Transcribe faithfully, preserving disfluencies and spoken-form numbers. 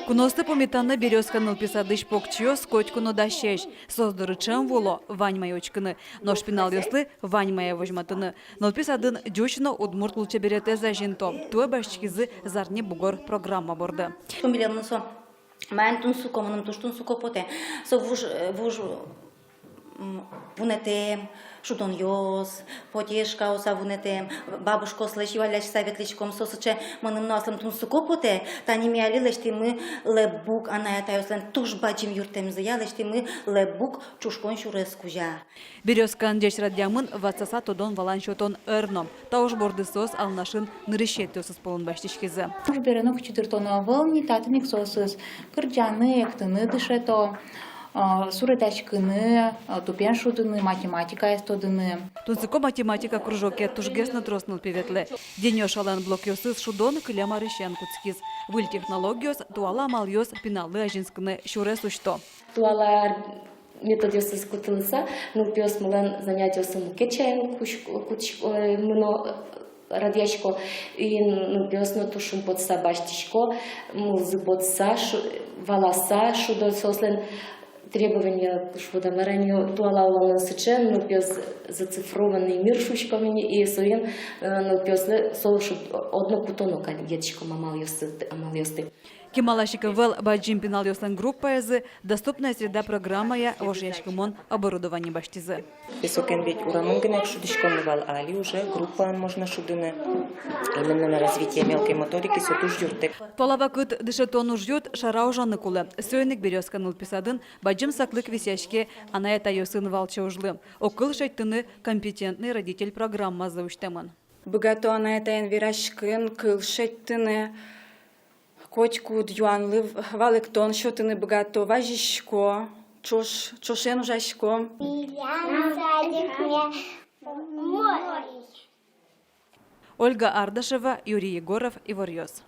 Куноосты пумитаны «Берёзка» нылпи садысь покчиос котьку но дасесь. Соос доры ӵем вуыло ваньмае учкыны. Нош пиналъёслы ваньмае возьматыны. Нылпи садын ӟуч но удмурт лулчеберетэз азинто. Туэ басьтӥськизы «Зарни бугор» программа борды. Тумилемын со. Маин тунсыко, мыным туж тунсыко потэ. Со вуж, э, вуж, м, вунэтэм, шудонъёс, поддержкаоса вунэтэм, бабушкаослэсь юалляськыса ветлӥськом, со сыӵе мыным но аслым тунсыко потэ. Тани ми али лэсьтӥмы лэпбук, анай-атайёслэн туж бадӟым юрттэмзыя, лэсьтӥмы лэпбук ӵушкон сюрес кузя. «Берёзкаын» ӟеч радъямын ватсаса тодон-валан сётон ӧр но. Та уж борды соос Алнашын нырысетӥосыз пӧлын басьтӥськизы. Уж бере но кучидыртоно вал ни, татын ик соосыз кырӟаны, эктыны дышето, а, суредаськыны, а, тупен шудыны, математикаез тодыны. Тунсыко математика кружоке тужгес но трос нылпи ветлэ. Денёшалэн блокъёсыз шудон кылем арысен кутскиз. Выль технологиос, туала амалъёс пиналлы азинскыны сюрес усьто. Туала ар-, методъёсыз кутылыса, нылпиосмылэн занятиосы мукет сямен кутӥсько, кутӥсько, ой, мыно, радъясько. И нылпиос но туж шумпотыса басьтӥсько, мылзы потыса, шу-, валаса шудо. Соослэн требование, шуод-а мар-а ни, туала улонын сыӵе, нылпиос зацифрованный мир шуиськом ини, и соин, э, нылпиослы со шуд-, одно кутоно кадь, ветлӥськом амалъёсты, амалъёсты. Кемалась ик ӧвӧл бадӟым пиналъёслэн группаязы «Доступная среда» программая вожъяськымон оборудование басьтӥзы. Високен ведь урамын гинэ ик шудӥськом вал, али уже группаын можно шудыны. Именно на развитие мелкой моторики со туж юрттэ. Туала вакыт дышетон ужъют шара ужаны кулэ. Соин ик «Берёзка» нылпи садын бадӟым саклык висъяське анай-атайёсын валче ужлы. Огкыл шедьтыны «Компетентный родитель» программазы усьтэмын. Быгато анай-атаен вераськыны, кыл шедьтыны, котькуд юанлы валэктон сётыны быгато, вазисько, ӵош, ӵошен ужасько. Милям садикме мой. Ольга Ардашева, Юрий Егоров, «Иворъёс».